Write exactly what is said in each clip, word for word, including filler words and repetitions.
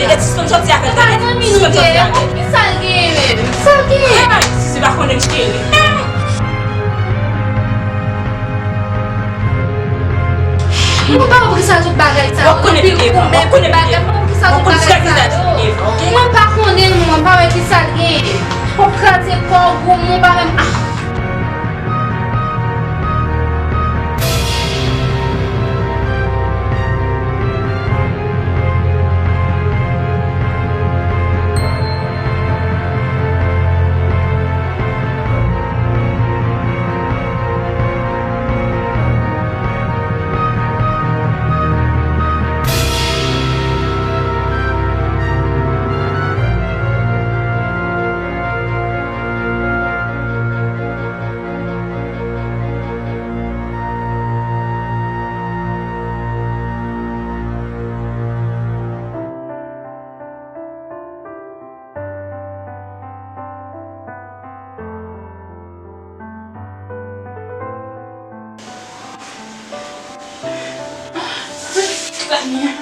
Sispann sòti avè l, tande? Sispann sòti avè l. Ki sa l genyen menm? Sa l genyen? Hey, Zizi pa konnen l cheri. Hey! Mwen pa wè poukisa tout bagay sa yo. Mwen pa konnen poukisa tout bagay sa yo. Mwen pa konnen, mwen pa wè ki sa l genyen. W ap kraze kò w, gwo, mwen pa menm. Ah! Tania.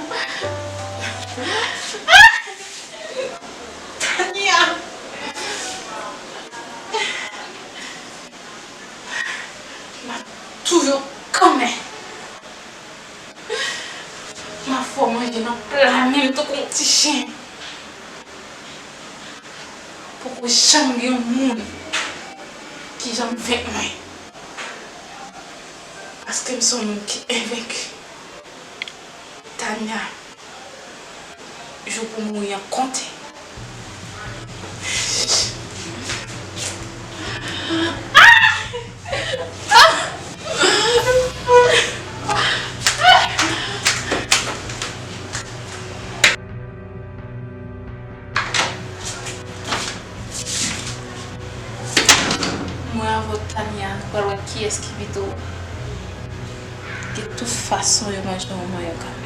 Tania. M ap toujou kanmen. M ap fè w manje nan pla men m tankou yon ti chen. Poko janm gen yon moun ki janm venk mwen. Paske m se yon moun ki envenki. Tania, jou pou mouri an konte. Mwen avè w, Tania, nou pral wè kiyès ki pito. De tout fason, yo manje yon manyo kanmenm.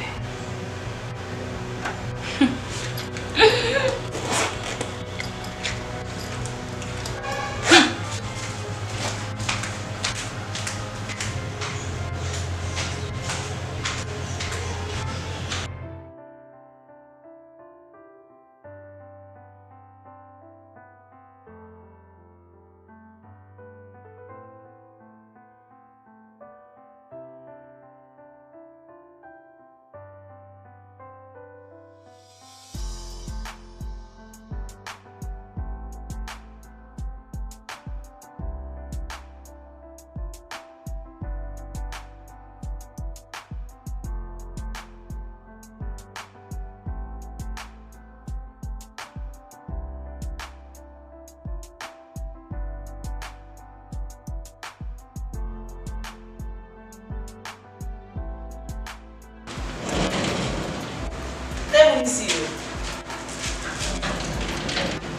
Lè moun isi yo.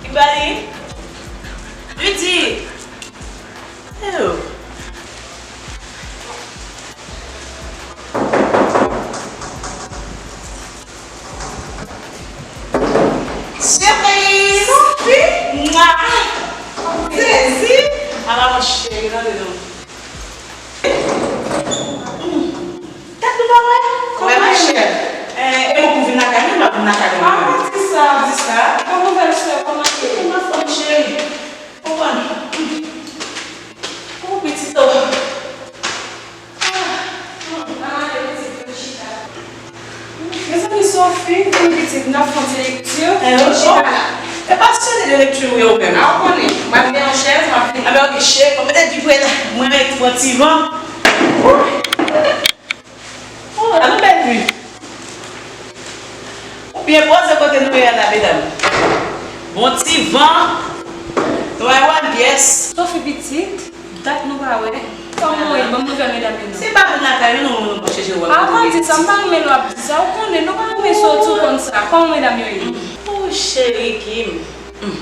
Kimberly! Ludy! Hello! Surprise! Mwa! Sezi! Ala mon cheri, gade non. Tèt nou pa wè? Kòman chè? Eh, e mwen pou vin lakay mwen, m ap vin lakay mwen. Ah, di sa, di sa. Bon nouvèl, sè, kòman ye? Mwen anfòm, cheri. Konprann. Ou pitit, oh. Ah, ah, e pitit, vin chita. Mezanmi, Sophie, vin pitit, n ap fè yon ti lekti. Eh, oh, chita. E pasyone de lekti, wi, ou menm. Ah, ou konnen. M ap gen yon chèz, m ap vin. Ah, ben, ok, cheri, mwen mete di pre la. Mwen mèt pran ti van. Ouh. Oh, gade yon bèl vi. Ou byen poze kote nou ye a la, medam. Bon ti van. Nou wè wan pyès. Sophie pitit, dat nou pa wè. Kòman w ye? Ban m nouvèl medam yo non. Se pa vin lakay nou, nou, nou chèche wè. Ah, pa di sa, m pa renmen lè w ap di sa. Ou konnen, nou pa renmen soti, ou konn sa. Kòman medam yo ye? Oh, cheri Kim. Hmm.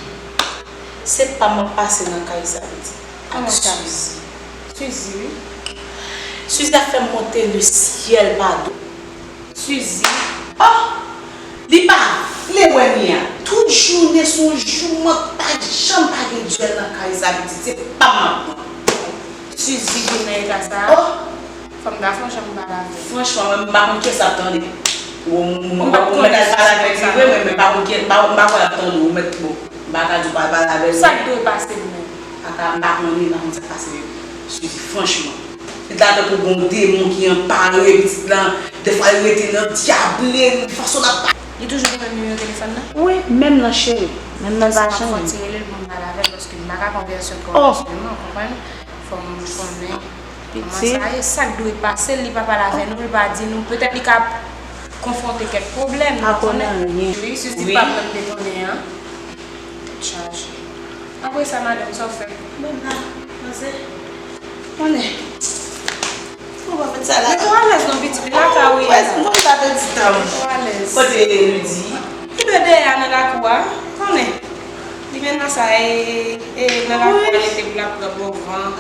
Se pa m ap pase nan kay sa, pitit. Ak Suzy. Suzy, wi. Suzy ap fè m monte lesyèl pa do. Suzy. Oh! Li pa vle wè Mia. Tout jounen se yon jouman, pa janm pa gen dyèl nan kay sa, pitit. Se pa m ap pran. Suzy vin nan eta sa. Oh! Fanm gason janm pale avè l. Franchman, mwen, m pa konn kiyès ap tande. Ou mèt al pale avèk li vre, men m pa konn ki, m pa, m pa kwè l ap tande w, ou mèt, bon, m pa ka di w pa al pale avè l, men. Sa k dwe pase l menm? M pa ka, m pa konnen, m pa konn sa k pase Suzy, franchman. Li ta tankou gon demon ki anpare pitit lan, dèfwa li rete nan dyable, fason l ap pale. Li toujou gen menm nimewo telefòn nan? Wi, menm nan cheri, menm nan l pa chanje. Fò m fè yon ti rele l pou m pale avè l, paske m pa ka pran vèsyon kò m sèlman, w konprann? Fò m konnen kòman sa ye, sa k dwe pase l, li pa pale avè nou, li pa di nou, petèt li ka konfwonte kèk pwoblèm, nou pa konnen. Wi, Suzy p ap janm detounen an. Tèt chaje. Apre sa, madanm, sa w fè? Bon, la, panse. Konnen. Ou pa fè sa la. Mete w alèz non, pitit, li lakay ou ye la. Mwen sa te di tan. Mete w alèz. Kote Ludi? Li dwe dèyè a nan lakou a. Konnen. Li menm nan sa, e, e nan lakou a, li te pou l ap pran bon van.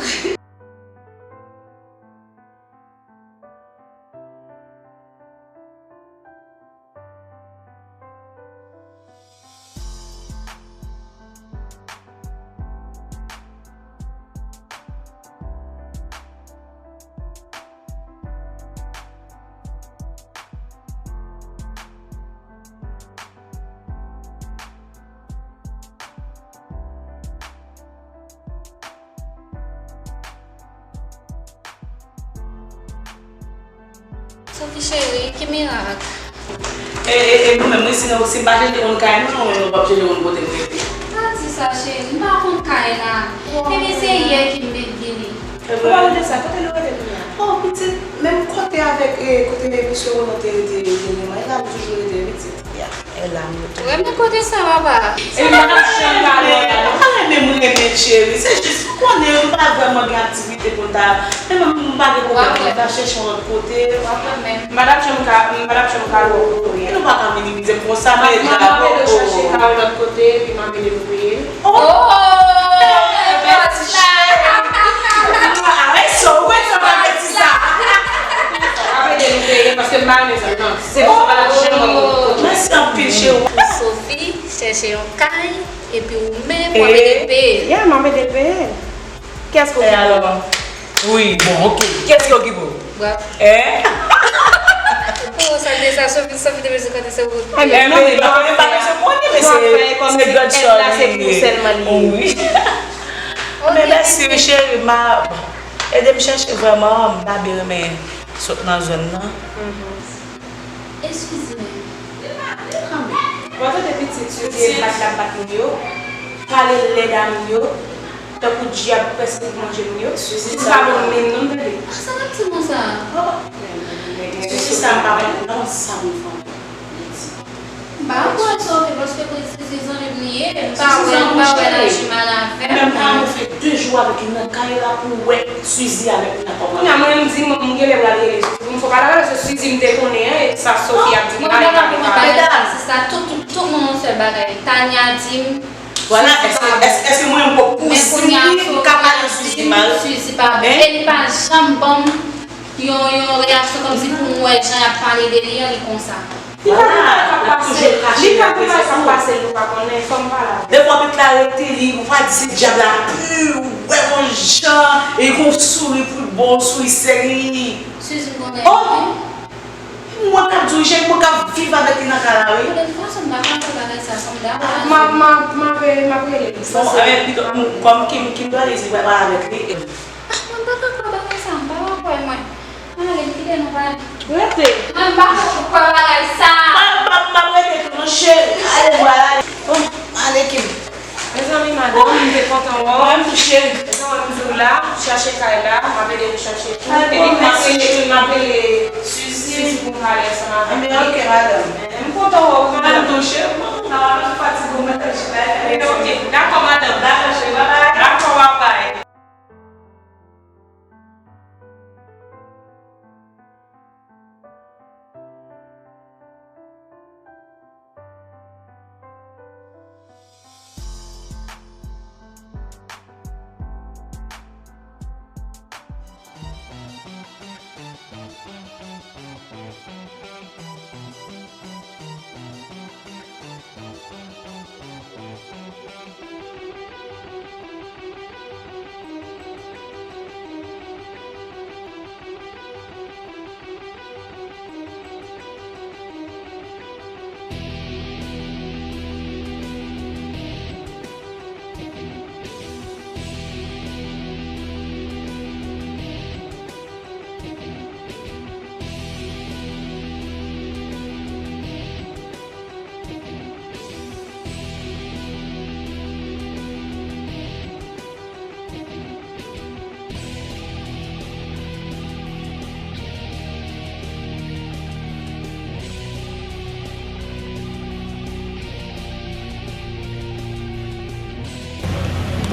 Sophie cheri, ki mirak? E, e, e nou menm, wi, si nou, si m pa chèche konn kay nou, nou menm nou p ap chèche konn kote m rete. Pa di sa, cheri, m pa konn kay la. Ebyen, se yè ke m met vini. Ou pa rete sa, kote nou rete kounye a? Oh, pitit, menm kote avèk, e, kote mesye Roland te rete dènyèman, e la m toujou rete, pitit. Ya. E la m rete. Renmen kote sa, papa. E m pa t ap janm pale w la, non. M pa renmen m renmen l, cheri. Se jis, ou konnen, m pa vrèman gen aktivite pou m ta. Men mwen, m pa gen pwoblèm, m ta chèche yon lòt kote. W ap wè menm. M pa t ap janm ka, m pa t ap janm ka lwe w pou tou. E nou pa ka minimize m konsa, men la, oh, oh. M ap ede w chache kay yon lòt kote, epi m ap ede w peye l. Oh! Oh! Arèt sa, ou kwè sa pa mèt sa? Ap ede nou peye, paske m pa renmen sa, non. Se pou sa pa janm wè m. Mèsi anpil, cheri. Sophie chèche yon kay, epi ou menm, w ap ede l peye. Yeah, m ap ede l peye. Kiyès ki okipe w? Wi, bon, ok. Kiyès ki okipe w? Bravo. Eh? Oh, sa te sa, Sophie, Sophie te bezwen konte se ou. Eh, men, non, men, non, men pa bezwen konnen, men se, se God show li ye. Wi. Ok, men mèsi, cheri, ma, ede m chèche vrèman, m pa byen renmen sot nan zòn nan. Eskize m. Mwen tande pitit Suzy ap bat l ap bat moun yo, pale lèd a moun yo, tankou dyab prèske pou manje moun yo. Suzy sa pa bon menm non, tande. Ah, sa n ap di konsa? Oh. Suzy sa pa bon non, sa bon fanm. M pa kwè sa w fè, paske Suzy zanmi m li ye, m pa wè, m pa wè l aji mal avè m. Menm pa nou fè de jou avèk li nan kay la pou wè Suzy avèk Nina kòman. Kounye a mwen menm m di m, m genlè pral rele Suzy pou m fè pale avè l, se Suzy m te konnen an, e sa Sophie ap di m la, li pa vle pale. Medam, se sa, tout, tout, tout moun yon sèl bagay. Tania di m, vwala, èske, èske, èske mwen m poko kouzin li, m ka pale Suzy mal? Suzy pa vle, li pa janm ban m yon, yon reyaksyon kòmsi pou m wè jan y ap pale de li an, li konsa. Li ka gen bagay k ap pase, li ka gen bagay k ap pase, nou pa konnen, fò m pale avè l. Defwa pitit la rete li, ou pa di se dyab la pi, ou wè yon jan, e gon souri pou l bon, souri serye. Suzy m konnen. Oh! Mwen k ap dirije, mwen k ap viv avèk li nan kay la, wi. De tout fason, m pa ka fè bagay sa, fò m dakò. M ap, m ap, m ap, m ap rele li. Bon, e, pito, m, kòm Kim, Kim dwe di, pale avèk li. Ah, mwen pa ka kwè bagay sa, m pa ka kwè, mwen. Mwen ale, m kite nou pale. Rete. Mwen pa ka kwè bagay sa. M ap, m ap, m ap rete tou, non, cheri. Ale, m pral ale. Bon, ale, Kim. Mezanmi, madanm, m te kontan wè w. Mwen menm tou, cheri. Mezanmi, m di w la, chache kay la, m ap ede nou chache tou. Epi m ap rele, m ap rele Suzy pou m pale ansanm avèk li. Ebyen, ok, madanm. M kontan wè w, madanm. Mwen menm tou, cheri, mwen kontan wè w, m fatige, mwen t ap chita. Ebyen, ok, dakò, madanm. Dakò, cheri, babay. Dakò, babay.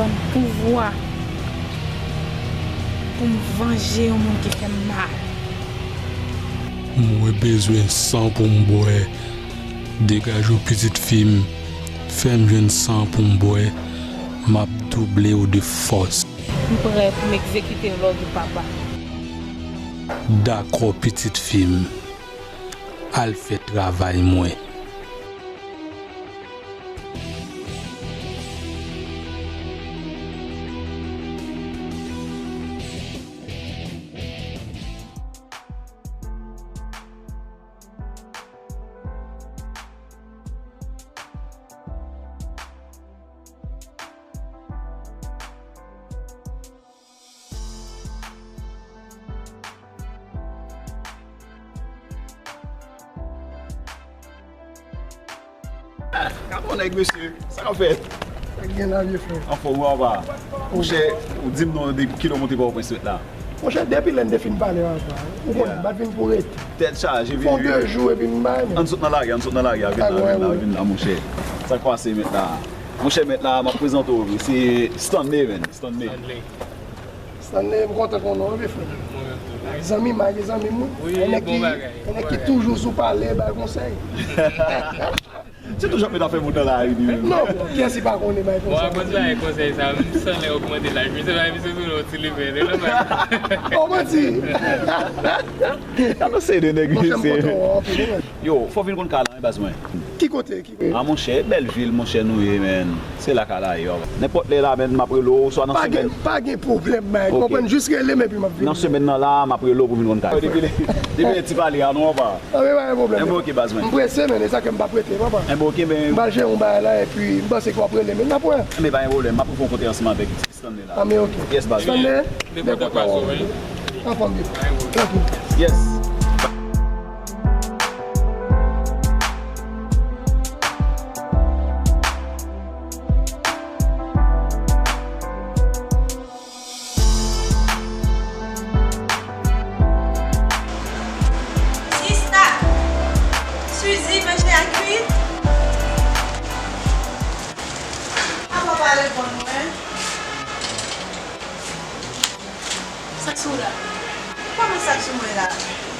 Ban m pouvwa pou m vanje yon moun ki fè m mal. Mwen bezwen san pou m bwè. Degaje w, pitit fi m. Fè m jwenn san pou m bwè. M ap double w de fòs. M prè pou m egzekite lòd ou, papa. Dakò, pitit fi m. Al fè travay mwen. Gade yon nèg, mesye. Sa k ap fèt? Sa k gen la, vye frè? Anfòm, wi, papa. Monchè, ou di m non, de kilè w monte Pòtoprens, mèt la? Monchè, depi lè n te fin pale anvan, ou konnen, m pa t vin pou rete. Tèt chaje, vini, vini. Fè de jou epi m bay, men. Ann sot nan lari, ann sot nan lari a, vin la, vin la, vin la, monchè. Sa k pase, mèt la? Monchè, mèt la, m ap prezante w, se Stanley, man, Stanley. Stanley. Stanley, m kontan konnen w, wi, frè. Mwen menm tou. Zanmi m, a, zanmi m, wi. Wi, bon bagay, bon bagay. Nèg ki toujou sou pale, bay konsèy. Se toujou ap met afè moun nan lari, li menm. Non, kiyès ki pa konnen bay konsèy? Bon, akoz bay konsèy sa, m sanlè ogmante laj. Misye bay misye sou non ti limè, li nan bay. Oh, manti! Gade yon seri de nèg, mesye. Monchè, m kontan wè w anpil, wi. Yo, fò w vin konn kay la, wi, baz mwen. Ki kote? Ki kote? A, monchè, bèl vil, monchè, nou ye, man. Se la kay la ye, yo. Nenpòt lè la, man, m ap rele w, swa nan semèn. Pa gen, pa gen pwoblèm, man. Ok. Konprann, jis rele m epi m ap vini. Nan semèn nan la, m ap rele w pou vin konn kay. Depi lè, depi lè ti pale a, non, papa. A, men pa gen pwoblèm. Enben, ok, baz mwen. M prese, men e sa ke m pa prete, papa. Enben, ok, men. M pral jere yon bagay la, epi m panse ke w ap rele, men n ap wè. Enben, pa gen pwoblèm. M ap fè yon kontre ansanm avèk Stanley la. A, men ok. Yes, baz. Stanley, bèl kontre w. Anfòm, byen. Trankil. Yes. Sista! Suzy, manje a kwit? Papa pa reponn mwen. Sa k sou ou la? Kòman sa k sou mwen la?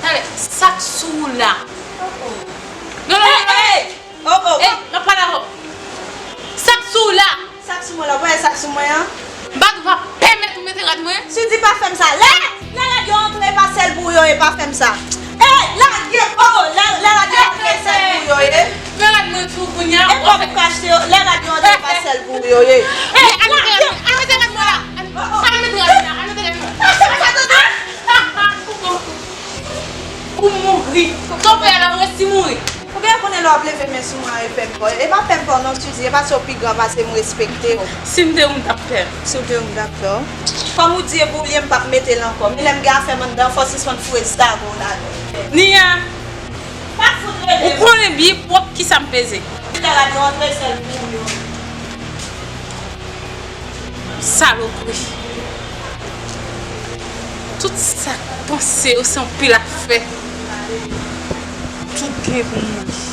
Talè, sa k sou ou la? Oh, oh. Non, non, non, non. Hey, hey! Oh, oh. Ey, m ap pale avè w. Sa k sou w la? Sa k sou mwen la? Ou pa wè sa k sou mwen an? M pa t va pèmèt ou mete rad mwen. Suzy, pa fè m sa. Lè, lè rad yo antre, e pa sèl pou ou yo ye, pa fè m sa. Ey, lage, oh, oh, lè, lè rad yo antre, e sèl pou ou yo ye. Men rad mwen sou ou kounye a. E kòb ou ka achte yo, lè rad yo antre, e pa sèl pou ou yo ye. Ey, al mete rad mwen, al mete rad mwen la. Al, al mete rad mwen la, al mete rad mwen. Ou mouri. Sa w fè a la, ou resi mouri. Ou byen konnen lè w ap leve men sou mwen an, e pè m pè w. E pa pè m pè w non, Suzy, e paske w pi gran pase m, respekte w. Si m te ou, m t ap pè. Si w te ou, m t ap pè w. Kòm ou di e pou ou l ye, m p ap mete l ankò. Men lè m gen afè m anndan, fò w sispann foure zago w ladan. Nia, pa fout rele m. Ou konnen byen pwòp kisa m peze. Lè rad yo antre, sèl pou ou yo. Salopri. Tout sa k panse yo se yon pil afè. Tout gen pou mouri.